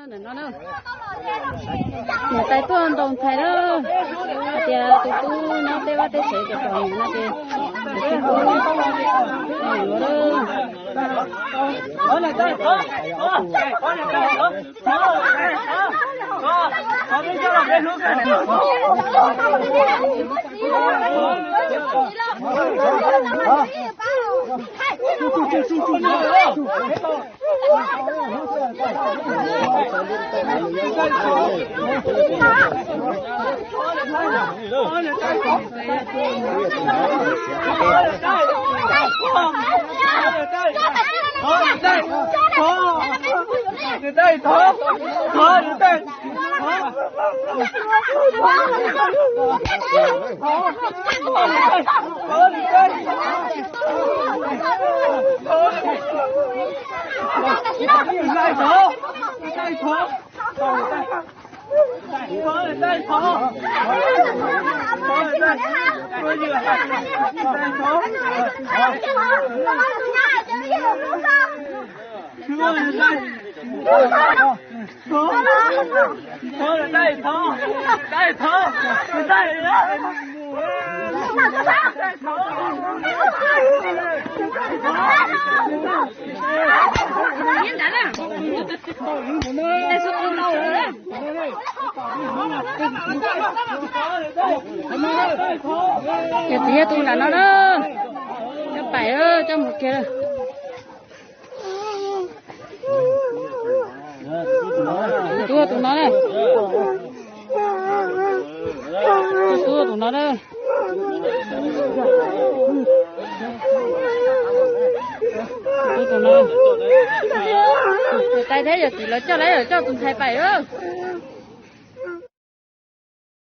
Ntawm no na, niam tais tuaj ntaus ntxhais na, hais tias tus tub nyob teb vaj teb tsev ces kom niam no ces tus tub yuav na. Yog txiv yog tus nram no na, coj pais coj mus kiag. Tus tub tus no na, tus tub tus no na. Tais thiab yawm txiv lawv coj, lawv yuav coj tus ntxhais pais lawm.